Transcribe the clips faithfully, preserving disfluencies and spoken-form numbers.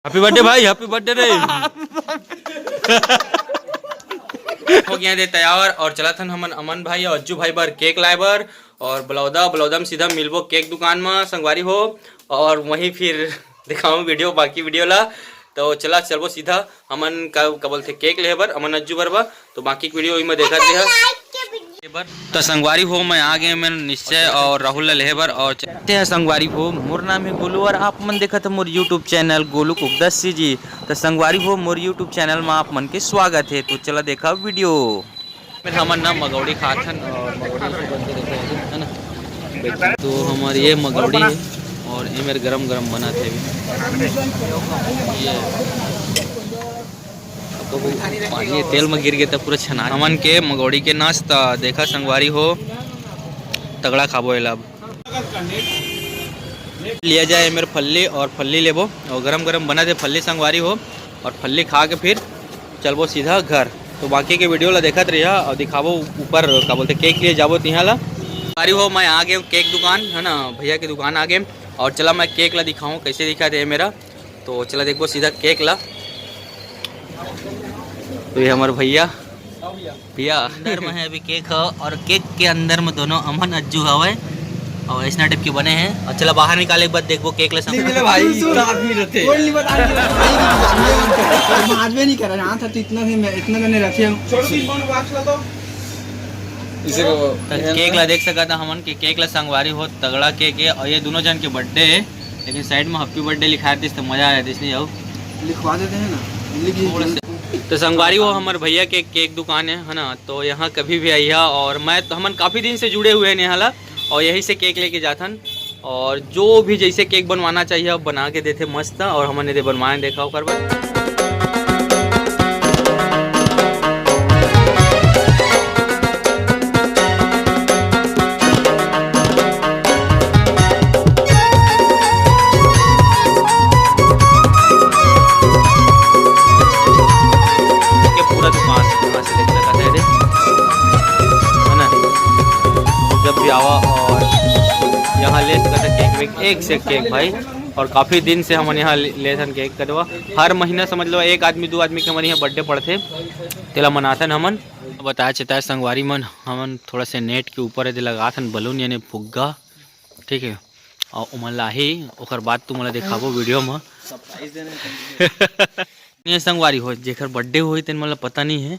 Happy birthday भाई, happy birthday रे। हो गया दे तैयार और चलत हन हमन अमन भाई और अज्जू भाई बर केक लाए बर। और बलौदा, बलौदा में सीधा मिलबो केक दुकान में संगवारी हो। और वहीं फिर दिखाऊँ वीडियो, बाकी वीडियो ला। तो चला चलबो सीधा हमन का, का बोलथे, केक लेहे बर अमन अज्जू बर बा। तो बाकी वीडियो में देखत रहा। तो संगवारी हो, मैं आ गए मैं निश्चय और राहुल ला लेहे बर और चलते हैं संगवारी हो। मोर नाम है गोलू और आप मन देखत है मोर YouTube चैनल गोलू कुक दस सी जी। तो संगवारी हो, मोर YouTube चैनल में आप मन के स्वागत है। तो चला देखा वीडियो। फिर हमन ना मगौड़ी खात हन और मगौड़ी से बनते देखो, है ना। तो हमार ये मगौड़ी है और ये मेरे गरम गरम बना थे अभी। ये अब तो वो पानी तेल में गिर गया था पूरा छना। हमन के मगौड़ी के नाश्ता देखा संगवारी हो, तगड़ा खाबो एला अब। लिया जाए मेरे फल्ली और फल्ली लेबो और गरम गरम बना दे फल्ली संगवारी हो। और फल्ली खा के फिर चलबो सीधा घर। तो बाकी के वीडियो ला देखत रहिया और दिखाबो ऊपर का बोलते केक लिए जाबो तिहाँ ला। संगवारी हो, मैं आ गए केक दुकान, है ना, भैया की दुकान आ गए। और चला मैं केक ला दिखाऊँ कैसे दिखा दे मेरा। तो चला देखबो सीधा केक ला। तो ये हमारे भैया, भैया अंदर में है अभी केक ह और केक के अंदर में दोनों अमन अज्जू हवे और ऐसना टाइप के बने हैं। और चला बाहर निकाले के बाद देखबो केक ला सब। नहीं मिले भाई, इतना आदमी रहते। हम आदमी नहीं कर रहे, हाँ था तो इतना भी मैं, इतना मैंने रखे हम। छोड़ दी, कौन बात ला तो? इसे को तो केक ला देख सका था हमन के केक ला संगवारी हो, तगड़ा केक है और ये दोनों जन के बर्थडे है। लेकिन साइड में हैप्पी बर्थडे लिखा रहती तो मजा आ जाती, इसलिए आओ। लिखवा देते हैं ना, लिख लीजिए। थोड़ा सा। तो संगवारी हो, हमारे भैया के केक दुकान है, है ना, तो यहाँ कभी भी आइया। और मैं तो, हमन काफ़ी दिन से जुड़े हुए हैं यहाँ ला, और यहीं से केक लेके जाथन। और जो भी जैसे केक बनवाना चाहिए, आप बना के देते मस्त, और हमन एदे बनवाए देखा ओकर बर। के पूरा दुकान यहाँ से देख सकत है, देख, है ना? जब भी आवा और यहाँ ले सकत है केक वेक, एक से केक भाई। और काफ़ी दिन से हमन यहाँ ले, लेथन केक कदवा। हर महीना समझ लो एक आदमी, दो आदमी के हमन यहाँ बर्थडे पड़थे, तेला मनाथन हमन। बताए चेताए संगवारी मन, हमन थोड़ा से नेट के ऊपर एदे लगाथन बलून यानी फुग्गा, ठीक है, और ओमन ला आही, ओकर बाद तुमन ला दिखाबो वीडियो में। ये संगवारी हो, जेकर बर्थडे होही, तेन मन ला पता नहीं है,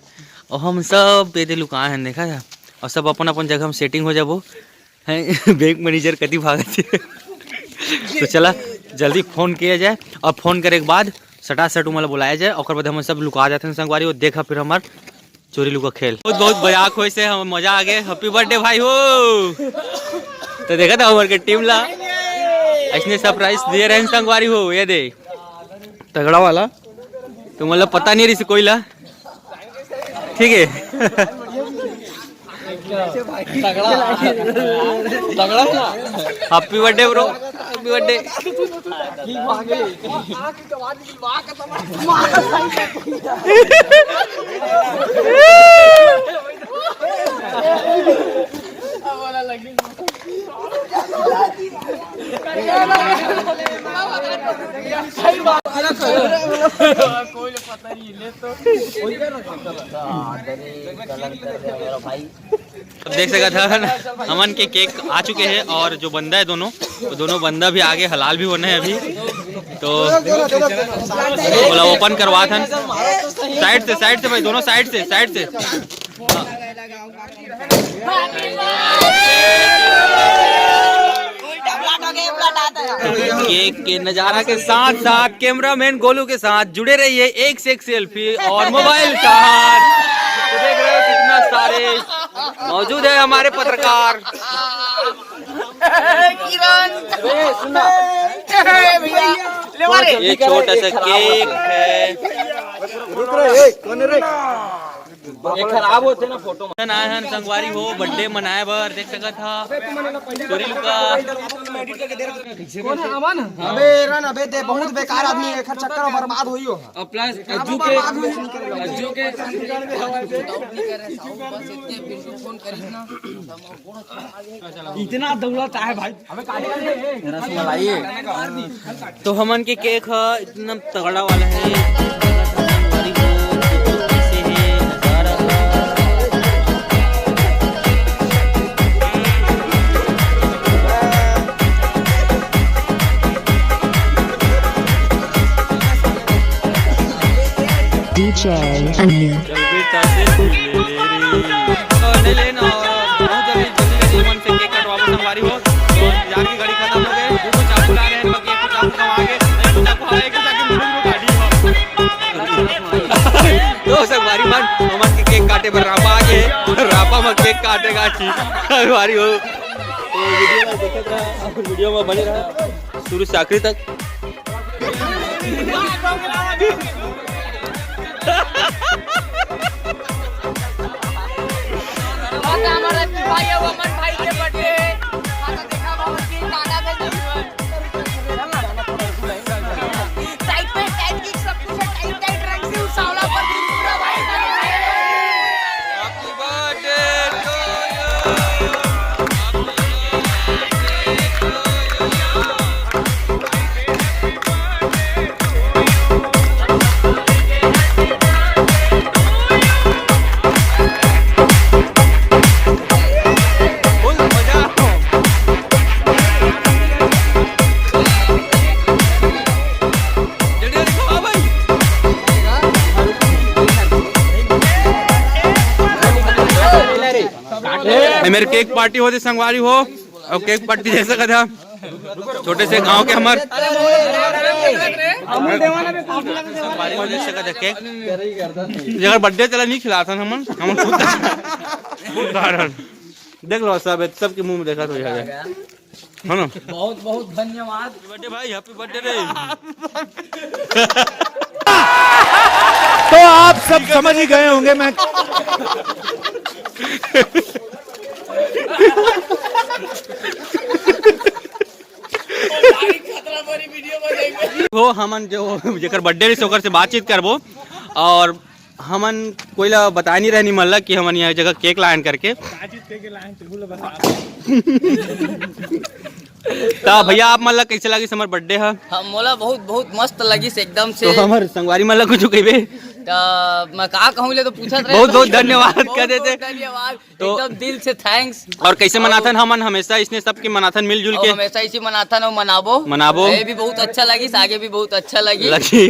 और हम सब एदे लुकाए हैं, देखा है, और सब अपन अपन जगह में सेटिंग हो जाबो, हैं, बैंक मैनेजर कति भागत है। तो चला, जल्दी फोन किया जाए, और फोन करे के बाद सटासट ओमन ला बुलाया जाए, ओकर बाद हम सब लुका जाते हैं संगवारी हो। देखा फिर हमार चोरी लुका खेल। बहुत, बहुत मजाक होइस हे, हम मजा आ गए। हैप्पी बर्थडे भाई हो। तो देखा था हमर के टीम ला, ऐसने सरप्राइज दिए रहे संगवारी हो, ये दे तगड़ा वाला। तो मतलब पता नहीं रही कोई ला, ठीक है। तगड़ा, तगड़ा ना। Happy birthday bro, happy birthday. अब देख सकत हन, हमन के केक आ चुके हैं और जो बंदा है दोनों, वो दोनों बंदा भी आगे हलाल भी होने हैं अभी। तो बोला ओपन करवात हन। साइड से, साइड से भाई, दोनों साइड से, साइड से। केक के नजारा के साथ साथ कैमरामैन गोलू के साथ जुड़े रहिए। एक से एक सेल्फी और मोबाइल साथ। तो देख रहे हो कितना सारे मौजूद है हमारे पत्रकार। ये छोटा सा केक है। रुक रहे, ए, कौन रे? ये खराब होथे ना फोटो में। आए हन संगवारी हो बर्थडे मनाए बर, देख सकत ह। चोरी लुका। कौन है अमन? अबे रन, अबे दे, बहुत बेकार आदमी है, एकर चक्कर में बर्बाद होई हो। अब प्लस अज्जू के, अज्जू के इतना दौलत है भाई। रसमलाई। तो हमन के केक ह इतना तगड़ा वाला है। कैसे है नजारा? DJ Anu। और ले लेना, और बहुत जल्दी, जल्दी, जल्दी मन से केक कटवाबो संगवारी हो। तो इंतजार की घड़ी खत्म हो गए। दो चाकू ला रहे हैं, बाकी एक चाकू कहाँ गए? एक चाकू हवा, एक चाकू मुड़ मुड़ काटी हो। तो संगवारी मन, हमन के केक काटे बर रापा आ गए। रापा में केक काटेगा ठीक संगवारी हो। तो वीडियो में देखे रहा, वीडियो में बने रहा शुरू से आखिरी तक। बस हमारा भाई है, वो अमन भाई के बर्थडे है। हाँ, तो देखा बाबा की गाना भेज दीजिए। टाइट पे टाइट की सब कुछ है, टाइट टाइट रंग से उसावला पर भी पूरा भाई। Happy birthday to you। ये मेरे केक पार्टी होते संगवारी हो, और केक पार्टी जैसा कथा छोटे से गांव के हमर संगवारी हो, जैसे कथा केक, जगह बर्थडे चला नहीं खिलाता हमन, हमन खुद, खुद खा रहे हैं। देख लो सब, सबके मुंह में देखा तो यार, है ना? बहुत बहुत धन्यवाद। बर्थडे भाई, हैप्पी बर्थडे रे। तो आप सब समझ ही गए होंगे मैं हो, हमन जो जेकर बर्थडे रहिस ओकर से बातचीत करबो। और हमन कोई ला बताए नहीं रहनी मन ला कि हमन यहाँ जगह केक लायन करके। तो भैया, आप मन ला कैसे लगिस हमर बर्थडे ह? हम मोला बहुत बहुत मस्त लगिस एकदम से। तो हमर संगवारी मन ला कुछ कहिबे? तो मैं का कहूँ ले, तो पूछत रहे। बहुत बहुत धन्यवाद बहुत, कर देते। बहुत धन्यवाद। तो एकदम दिल से थैंक्स। और कैसे मनाथन हमन हमेशा इसने सबके मनाथन मिलजुल और के? हमेशा इसी मनाथन और मनाबो। मनाबो। ये भी बहुत अच्छा लगिस, आगे भी बहुत अच्छा लगी। लगी।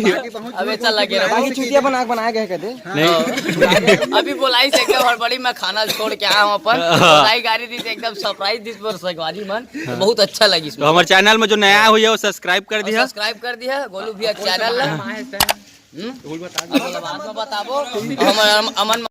हमेशा लगे रहो। बाकी चुतिया बना के बनाया गया कदे। नहीं। अभी बोलाई से एकदम हड़बड़ी में खाना छोड़ के आया हूँ अपन। हाँ। बोलाई गाड़ी दी से एकदम सरप्राइज दिस पर संगवारी मन। हाँ। बहुत अच्छा लगिस। तो हमारे चैनल में जो नया हुई है वो सब्सक्राइब कर दिया। सब्सक्राइब कर दिया गोलू भैया चैनल ला। हम्म? अब बाद में बताबो। हम, हम, अमन